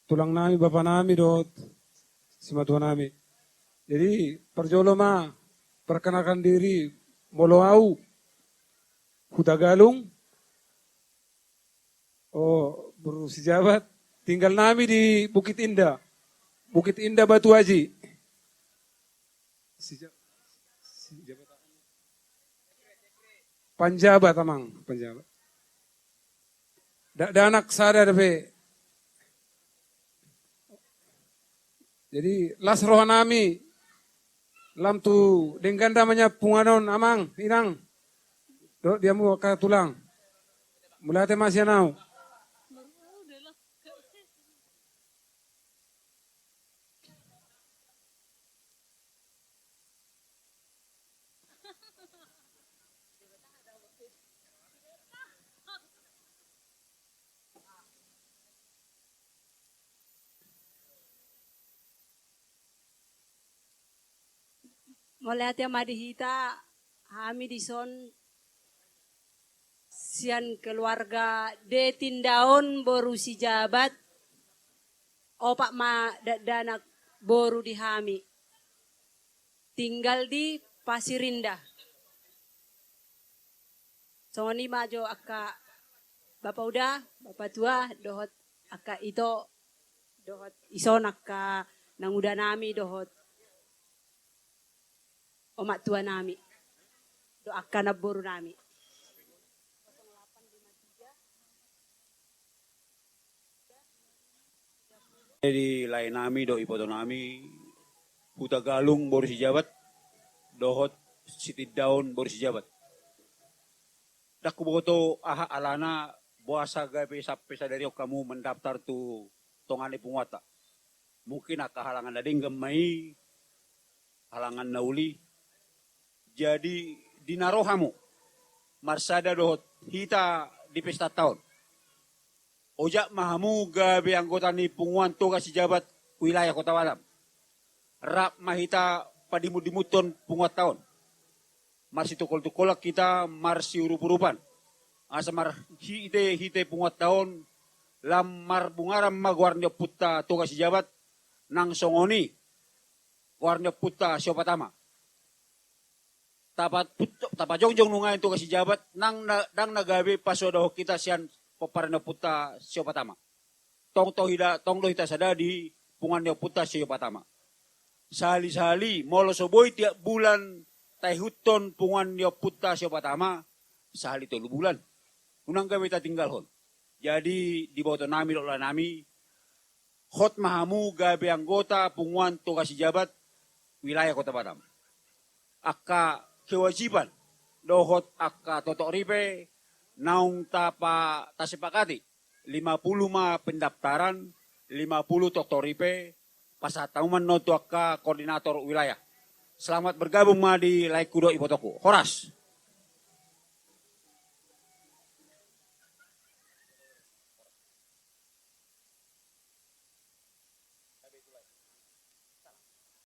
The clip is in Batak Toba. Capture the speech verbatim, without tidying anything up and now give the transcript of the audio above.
tulang nami, bapa nami dohot simatua nami. Jadi parjolo ma perkenalkan diri, molo au Hutagalung, o, boru Sijabat, tinggal nami di Bukit Indah. Bukit Indah Batu Aji. Sija-, Sijabat. Panjabat, amang, Panjabat. Dakdanak sada dope. Jadi las roha nami lam tu denggan damang punguan on, amang, inang. Dohot di hamu angka tulang. Mauliate ma sian au. Mauliate ma di hita, hami dison sian keluarga D. Tindaon boru Sijabat, opat ma dakdanak boru di hami. Tinggal di Pasir Indah. Songon i ma jo angka bapa uda, bapa tua, dohot angka ito, dohot ison angka nanguda nami, dohot omak tua nami, dohot angka namboru nami. Di lae nami dohot iboto nami, Hutagalung boru Sijabat dohot Sitindaon boru Sijabat. Ndang huboto aha alana, boasa gabe sampe sadari on hamu mendaftar tu tonga ni punguanta. Mungkin angka halangan na denggan ma i, halangan na uli. Jadi di na ro hamu marsada dohot hita di pestanta on, ojak ma hamu gabe anggota ni Punguan Toga Sijabat wilayah Kota Batam. Rap ma hita padimutdimuthon punguanta on. Marsitungkoltungkolan hita, marsiurupurupan, asa marhitehite punguanta on lam marbungaran ma goar ni ompunta Toga Sijabat, nang songon i goar ni ompunta siopat ama. Tapa-, tapajongjong nunga i Toga Sijabat, nang na, ndang na gabe pasoadahon hita sian pomparan ni ompunta siopat ama. Tong do hita, tong do hita sada di punguan ni ompunta siopat ama. Sahali-sahali, molo so boi tiap bulan taihuthon punguan ni ompunta siopat ama, sahali tolu bulan. Unang gabe tatinggalhon. Jadi diboto nami dohot lae nami, hot ma hamu gabe anggota Punguan Toga Sijabat wilayah Kota Batam. Angka kewajiban dohot angka totok ripe naung tapa-, tasepakati, lima puluh ma pendaftaran, lima puluh totok ripe, pasahat hamu ma annon tu angka koordinator wilayah. Selamat bergabung ma di laengku dohot ibotongku. Horas.